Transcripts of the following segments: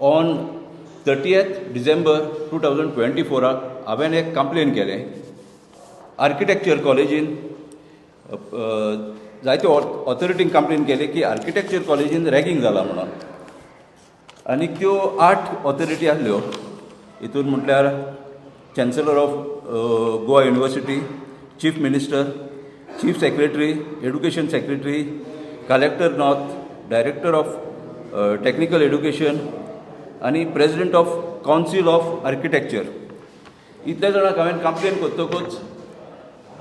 On 30th December 2024 फोराक हांवें एक complain केलें. आर्किटॅक्चर कॉलेजीन जायते ऑथॉरिटीन कंप्लेन केली की आर्किटॅक्चर कॉलेजीन रॅगींग जालां म्हणून. आनी त्यो आठ ऑथॉरिटी आसल्यो. हितून म्हटल्यार Chancellor of Goa University, Chief Minister, Chief Secretary, Education Secretary, Collector North, Director of Technical Education आनी President of Council of Architecture. इतल्या जाणांक हांवें कंप्लेन करतकूच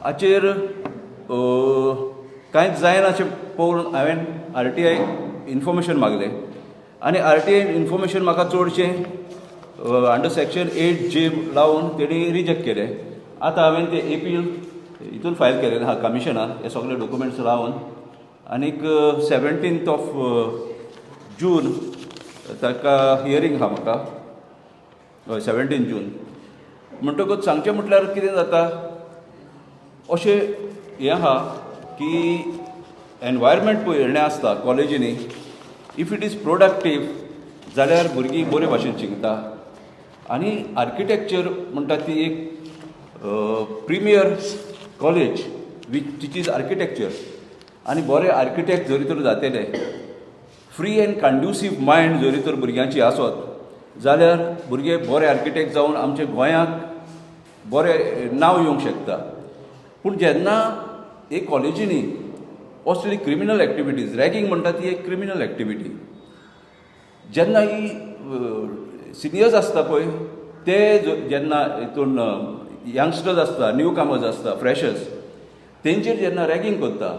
हाचेर कांयच जायना अशें पळोवन हांवें आरटीआय इन्फॉर्मेशन मागलें आनी आरटीआय इन्फॉर्मेशन म्हाका चडशें अंडर सेक्शन 8J लावन तेणी रिजेक्ट केलें. आतां हांवें तें एपील हितून फायल केलेलें आहा कमिशनान, हे सगळे डॉक्युमेंट्स लावन. आनीक 17th of जून ताका हियरींग आहा म्हाका. हय, 17 जून. म्हणटकूच सांगचें म्हटल्यार कितें जाता, अशें हें आहा की एनवायरमेंट पळयल्लें आसता कॉलेजींनी. If it is productive जाल्यार भुरगीं बरे भाशेन शिकता. आनी आर्किटॅक्चर म्हणटा ती एक premier college which teaches architecture. आनी बरे आर्किटॅक्ट जरी तर जातले, फ्री एंड कंड्युसीव मायंड जरी तर भुरग्यांची आसत जाल्यार भुरगे बरे आर्किटॅक्ट जावन आमच्या गोंयाक बरें नांव येवंक शकता. पूण जेन्ना एक कॉलेजींनी असली क्रिमिनल एक्टिविटीज, रॅगींग म्हणटा ती एक क्रिमिनल एक्टिविटी, जेन्ना ही सिनियर्स आसता पळय, ते जेन्ना हितून यंगस्टर्स आसता, न्यू कमर्स आसता, फ्रेशर्स, तेंचेर जेन्ना रॅगींग करता,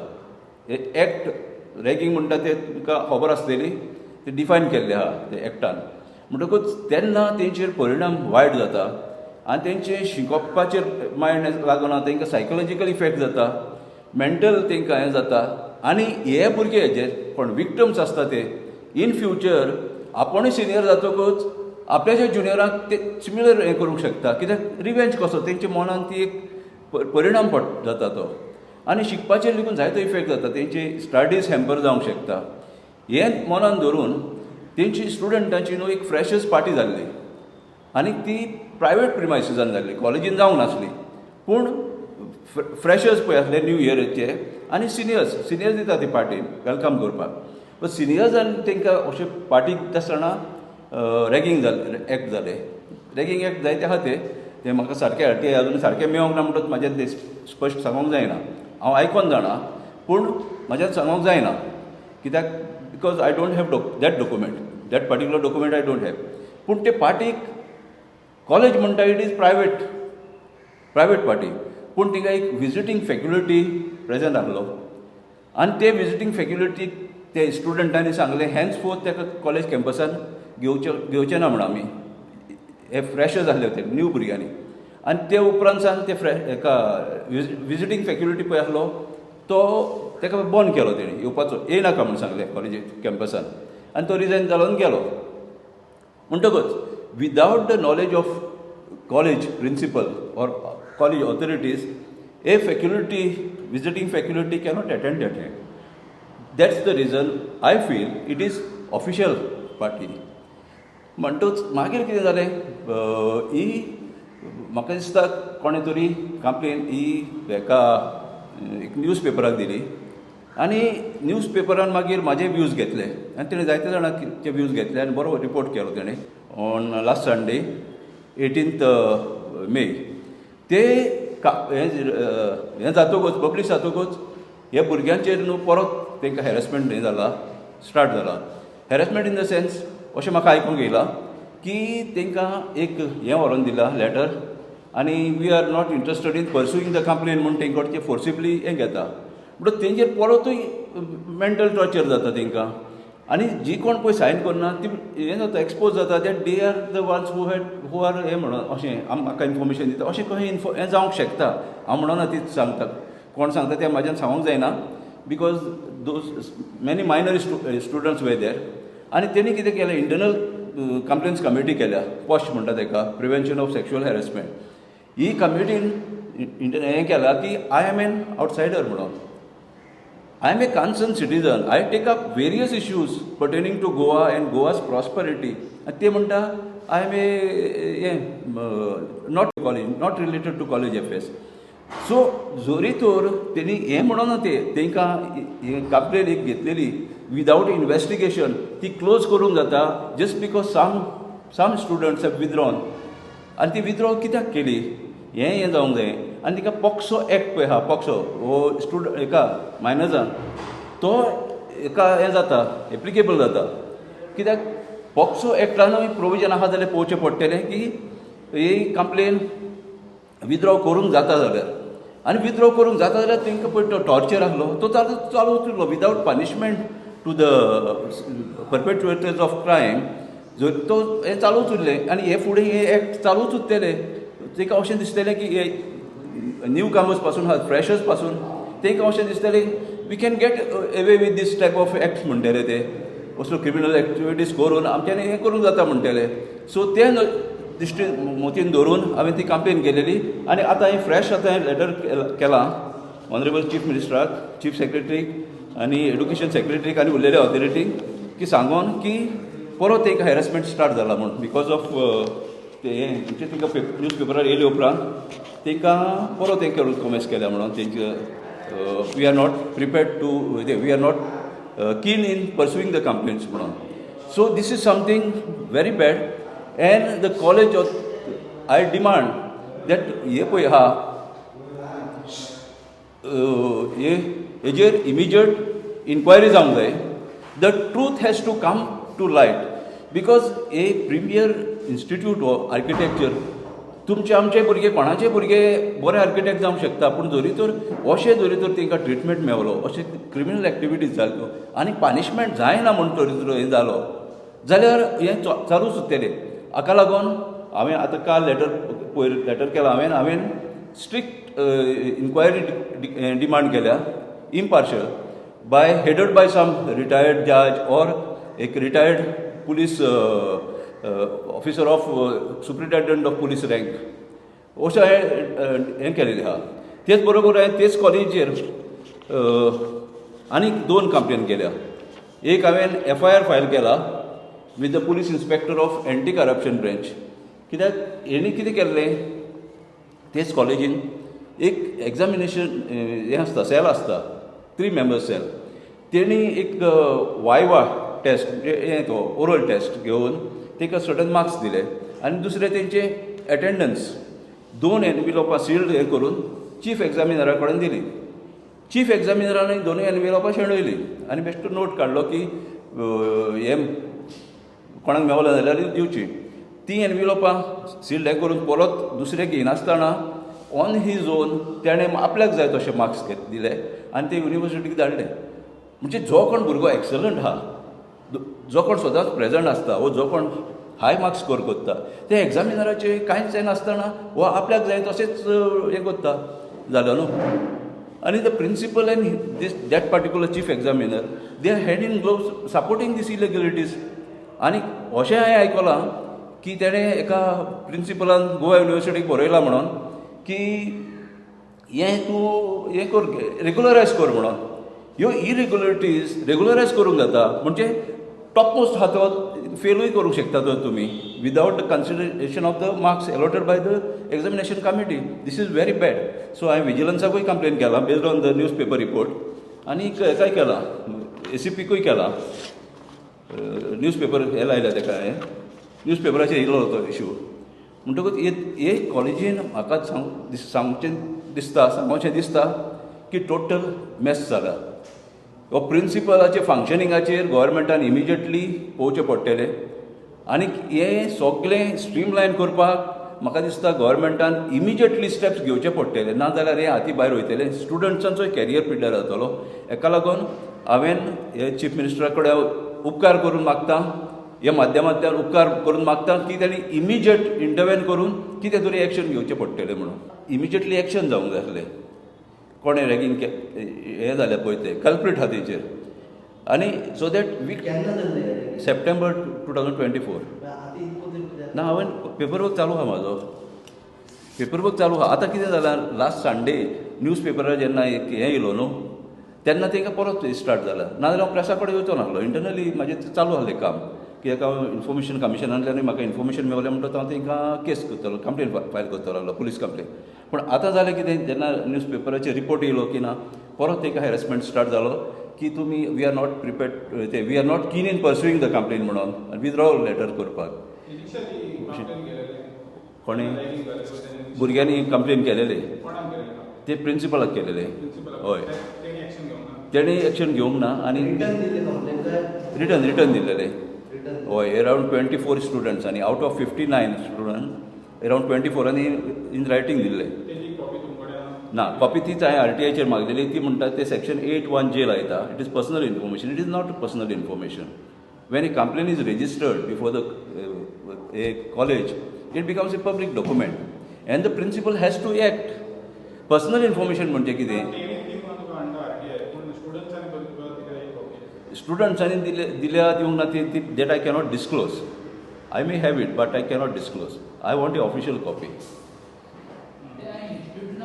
एक्ट रॅगींग म्हणटा ते तुमकां खबर आसतली, ते डिफायन केल्ले आहा ते एक्टान. म्हणटकूच तेन्ना तेंचेर परिणाम वायट जाता आनी तेंचे शिकोवपाचेर मायंड लागना. तांकां सायकोलॉजिकल इफेक्ट जाता, मेंटल तांकां हें जाता. आनी हे भुरगे जे कोण विक्टम्स आसता, ते इन फ्युचर आपूणय सिनियर जातकूच आपल्याच्या ज्युनियरांक ते सिमिलर हें करूंक शकता. कित्याक रिवेंज कसो तेंच्या मनान ती एक परिणाम पड जाता तो. आनी शिकपाचेर लेगून जायतो इफेक्ट जाता, तेंची स्टडीज हॅम्पर जावंक शकता. हें मनान धरून तेंची स्टुडंटांची न्हू एक फ्रेशर्स पार्टी जाल्ली आनी ती प्रायवेट प्रिमायसिसान जाल्ली, कॉलेजीन जावंक नासली. पूण फ्रेशर्स पळय आसले न्यू इयराचे आनी सिनियर्स सिनियर्स दिता ती पार्टी welcome करपाक. बट सिनियर्सान तांकां अशें पार्टी आसतना रॅगींग जालें, एक्ट जालें. रॅगींग एक्ट जायते आहा. ते ते म्हाका सारकें आरटीआय अजून सारकें मेळोंक ना, म्हणटच म्हाज्यान तें स्पश्ट सांगूंक जायना. हांव आयकोन जाणा, पूण म्हाज्यान सांगूंक जायना. कित्याक? Because I don't have that document, that particular document I don't have. पूण ते पार्टीक कॉलेज म्हणटा, it is private party, पूण थिंगा एक विजिटींग फॅक्युलिटी प्रेजंट आहलो आनी ते विजिटींग फॅक्युलिटी ते स्टुडंटांनी सांगलें, हेन्स फोर्थ ताका कॉलेज कॅम्पसान घेवचें ना म्हण आमी. हे फ्रेशर्स आसले ते न्यू भुरग्यांनी. आनी ते उपरांत सावन ते हेका विजिटींग फॅक्युलिटी पळय आसलो तो, ताका बंद केलो तेणी येवपाचो, येयनाका म्हूण सांगलें कॉलेजी कॅम्पसान आनी तो रिजायन जालो आनी गेलो. म्हणटकच without the knowledge of college principal or college authorities, a faculty, visiting faculty cannot attend that. That's the reason I feel it is official party. म्हणटूच मागीर कितें जालें, ही म्हाका दिसता कोणें तरी कंप्लेन ही हेका एक न्यूज पेपराक दिली आनी न्यूज पेपरान मागीर म्हाजे व्यूज घेतले आनी तेणें जायते जाणांचे व्यूज घेतले आनी बरो रिपोर्ट केलो तेणें on last Sunday, 18th May. ते का हें हें जातकूच, पब्लीश जातकूच, हे भुरग्यांचेर न्हू परत तांकां हॅरसमेंट हें जाला, स्टार्ट जाला. हॅरसमेंट इन the sense, अशें म्हाका आयकूंक येयलां की तांकां एक हें व्हरोन दिलां लेटर आनी "We are not interested in pursuing the complaint" म्हूण तेंकडचे कडचे फोर्सिबली हें घेता. म्हणटकच तेंचेर परतूय मेंटल टॉर्चर जाता तांकां. आनी जी कोण पळय सायन करना ती हें जाता, एक्सपोज जाता that they are the ones who are हें म्हणून. अशें म्हाका इन्फॉर्मेशन दिता. अशें कशें इन्फो हें जावंक शकता, हांव म्हणना तीच सांगता. कोण सांगता तें म्हाज्यान सांगूंक जायना, because those many minor students were there. आनी तेणी कितें केलें, इंटरनल कंप्लेन्स कमिटी केल्या, पॉश म्हणटा ताका, प्रिवेन्शन ऑफ सॅक्शुअल हॅरसमेंट. ही कमिटीन हें केलां की I am an outsider म्हणून. I am a concerned citizen. I take up various issues pertaining to Goa and Goa's prosperity. आनी ते म्हणटा I am a हें not college, not related to college affairs. So जरी तर तेणी हें म्हणोना ते तांकां कंप्लेन एक घेतलेली विदावट इन्वेस्टिगेशन ती क्लोज करूंक जाता just because some students have withdrawn. आनी ती विथड्रॉ कित्याक केली हें हें जावंक जाय. आनी तिका पॉक्सो एक्ट पळय आहा, पॉक्सो हो स्टुडंट हेका मायनर्सान तो हेका हें जाता, एप्लिकेबल जाता. कित्याक पॉक्सो एक्टानूय प्रोविजन आहा जाल्यार पळोवचें पडटलें की ही कंप्लेन विथड्रॉ करूंक जाता जाल्यार. आनी विथड्रॉ करूंक जाता जाल्यार तांकां पळय तो टॉर्चर आसलो तो चालू चालू उरलो without punishment to the perpetrators of crime. जर तो हें चालूच उरलें आनी हे फुडें हे एक्ट चालूच उरतले. तांकां अशें दिसतलें की हे न्यू कमर्स पासून आहा, फ्रेशर्स पासून तांकां अशें दिसतलें we can get away with this type of act म्हणटले ते, असलो क्रिमिनल एक्टिविटीज करून आमच्यांनी हें करूंक जाता म्हणटले. सो ते दृश्टी मोतीन धरून हांवें ती कंप्लेन केलेली. आनी आतां हांवें फ्रेश आतां हांवें लेटर केलां ऑनरेबल चीफ मिनिस्टराक, चीफ सेक्रेटरीक आनी एडुकेशन सेक्रेटरीक आनी उरलेले ऑथॉरिटीक की सांगोन की परत एक हॅरसमेंट स्टार्ट जाला म्हूण because of ते हें म्हणजे तांकां न्यूज पेपरार येयले उपरांत तांकां परत हें करून कॉमेस केल्या म्हणून तेंचे we are not prepared to, we are not keen in pursuing the complaints म्हणून. So this is something very bad and the college, I demand that हे पळय आहा हे हेजेर इमिजिएट इन्क्वायरी जावंक जाय. The truth has to come to light because a premier institute हो architecture. तुमचे आमचे भुरगे कोणाचे भुरगे बरे आर्किटेक्ट जावंक शकता, पूण जरी तर अशें जरी तर तांकां ट्रिटमेंट मेवलो, अशें क्रिमिनल एक्टिविटीज जाल्यो आनी पनिशमेंट जायना म्हूण तरी तर हें जालो जाल्यार हें चालूच उरतलें. हाका लागून हांवें आतां काल लेटर पयर लेटर केलां. हांवें स्ट्रिक्ट इन्क्वायरी डिमांड केल्या, impartial, by headed by some retired judge or एक retired police officer of superintendent of police rank, अशें हांवें हें केलेलें आहा. तेच बरोबर हांवें तेच कॉलेजीचेर आनीक दोन कंप्लेन केल्या. एक हांवें एफआयआर फायल केला with the police inspector of anti corruption branch, कित्याक हेणी कितें केल्लें, तेच कॉलेजीन एक एग्जामिनेशन हें आसता, सेल आसता, थ्री मेंबर्स सेल. तेणी एक वायवा टेस्ट म्हणजे हें तो ओरल टेस्ट घेवन ताका सर्टन मार्क्स दिले आनी दुसरें तेंचे एटेंडन्स दोन एनविलोपां सिल्ड हें करून चीफ एग्जामिनरा कडेन दिली. चीफ एग्जामिनरान दोनूय एनविलोपां शेणयली आनी बेश्टो नोट काडलो की हें कोणाक मेवलें जाल्यार दिवची. ती एनविलोपां सिल्ड हें करून परत दुसरें घेयनासतना ऑन his own तेणें आपल्याक जाय तशे मार्क्स दिले आनी ते युनिवर्सिटीक धाडले. म्हणजे जो कोण भुरगो एक्सलंट आहा, जो कोण सदांच प्रेजंट आसता वो जो कोण हाय मार्क्स स्कोर करता, ते एग्जामिनराचे कांयच येनासतना हो आपल्याक जाय तशेंच हें करता जालो न्हू. आनी the principal and this that particular chief examiner, they are hand in gloves supporting these illegalities. आनी अशें हांवें आयकलां की तेणें एका प्रिंसिपलान गोवा युनिवर्सिटीक बरयलां म्हणून की हें तूं हें कर, रेगुलरायज कर म्हणून. ह्यो इरेगुलरिटीज रेगुलरायज करूंक जाता म्हणजे टॉप मोस्ट आहा तो फेलूय करूंक शकता तर तुमी without the consideration of the marks allotted by the examination committee. This is very bad. So हांवें विजिलन्साकूय कंप्लेन केला based on the newspaper report आनी हेकाय केला, एसीपीकूय केला. न्यूज पेपर हे लायल्या तेका हांवें, न्यूज पेपराचेर येयलो तो इशू. म्हणटकूच हे कॉलेजीन म्हाका सांगचें दिसता, सांगचें दिसता की टोटल मेस जाला. हो प्रिंसिपलाचे फंक्शनिंगाचेर गोवोरमेंटान इमिजिएटली पळोवचें पडटलें आनी हें सगळें स्ट्रीमलायन करपाक म्हाका दिसता गोवोरमेंटान इमिजिएटली स्टेप्स घेवचे पडटले, ना जाल्यार हें हाती भायर वयतलें, स्टुडंट्सांचोय कॅरियर पिड्ड्यार जातलो. हेका लागून हांवें हे चीफ मिनिस्टरा कडेन उपकार करून मागता, ह्या माध्यमांतल्यान उपकार करून मागता की तांणी इमिजिएट इंटरवेन करून कितें तरी एक्शन घेवचें पडटलें म्हणून. इमिजिएटली एक्शन जावंक जाय आसलें. कोणें रॅगींग हें जालें पळय तें कल्प्रीट आहा तेंचेर आनी सो that we केन्ना जाल्लें? सप्टेंबर 2024. आतां इतको तरी कित्याक? ना, हांवें पेपर वर्क चालू आहा, म्हाजो पेपर वर्क चालू आहा. आतां कितें जालां, लास्ट संडे न्यूज पेपरार जेन्ना एक हें येयलो न्हू तेन्ना तांकां परत स्टार्ट जाला. नाजाल्यार हांव प्रेसा कडेन वचो नासलो. इंटरनली म्हाजें चालू आहलें काम, कित्याक हांव इन्फॉर्मेशन कमिशनांतल्यानूय म्हाका इन्फॉर्मेशन मेवलें म्हणटकच हांव तांकां केस करतलो, कंप्लेन फायल करतलो आहलो, पुलीस कंप्लेन. पूण आतां जालें कितें, जेन्ना न्यूज पेपराचेर रिपोर्ट येयलो की ना, परत तांकां हॅरेसमेंट स्टार्ट जालो की तुमी we are not prepared ते we are not keen in pursuing the complaint म्हणून विथड्रॉवल लेटर करपाक. इनिशियली कंप्लेन केलेले? कोणी? रॅगिंग जालें पळय तेन्ना. भुरग्यांनी कंप्लेन केलेले. कोणाक केलेले? ते प्रिंसिपलाक केलेले. प्रिन्सिपलाक? हय. तेणी एक्शन घेवंक ना? तेणी एक्शन घेवंक ना आनी रिटर्न दिल्ले कंप्लेन काय? रिटर्न दिल्लेले. रिटर्न. हय, अरावंड 24 स्टुडंट्स आनी out of 59 student around 24आनी in writing दिल्ले. तेजी कॉपी तुमकडे आहा? ना, कॉपी तीच हांवें आरटीआयचेर मागलेली. ती म्हणटा ते सेक्शन 8(1)(j) लायता, it is personal information. It is not personal information. When a complaint is registered before the a college, it becomes a public document and the principal has to act. Personal information म्हणजे कितें? तेणी दिवंक ना तुका under RTI, पूण स्टुडंट्सांनी तुका दिल्या एक कॉपी? स्टुडंट्सांनी दिले, दिल्या दिवंक ना ती ती that I cannot disclose. I may have it, but I cannot disclose. I want a official copy.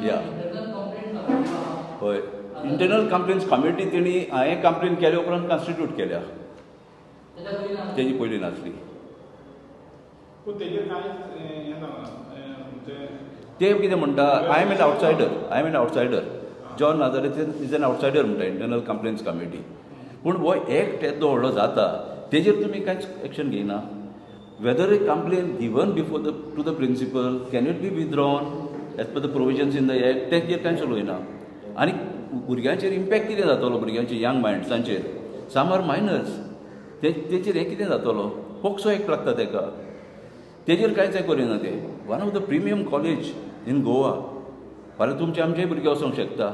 या, हय, इंटरनल कंप्लेन्स कमिटी तेणी हांवें कंप्लेन केल्या उपरांत कॉन्स्टिट्यूट केल्या. तेजी पयलीं नासली. पूण तेजेर कांयच हें जावना म्हणजे? ते कितें म्हणटा, I am an outsider, I am an outsider. John Nazareth is an outsider म्हणटा इंटरनल कंप्लेन्स कमिटी. पूण हो एक्ट येदो व्हडलो जाता, तेजेर तुमी कांयच एक्शन घेयना. Whether a complaint given before the to the principal can it be withdrawn as per the provisions in the act, तेजेर कांयच उलयना. आनी भुरग्यांचेर इम्पॅक्ट कितें जातलो, भुरग्यांचे यंग मायंड्सांचेर, सम are minors, ते तेचेर हें कितें जातलो? पोक्सो एक्ट लागता तेका. तेजेर कांयच हें करिना ते. One of the premium college in Goa. फाल्यां तुमचे आमचेय भुरगे वचोंक शकता.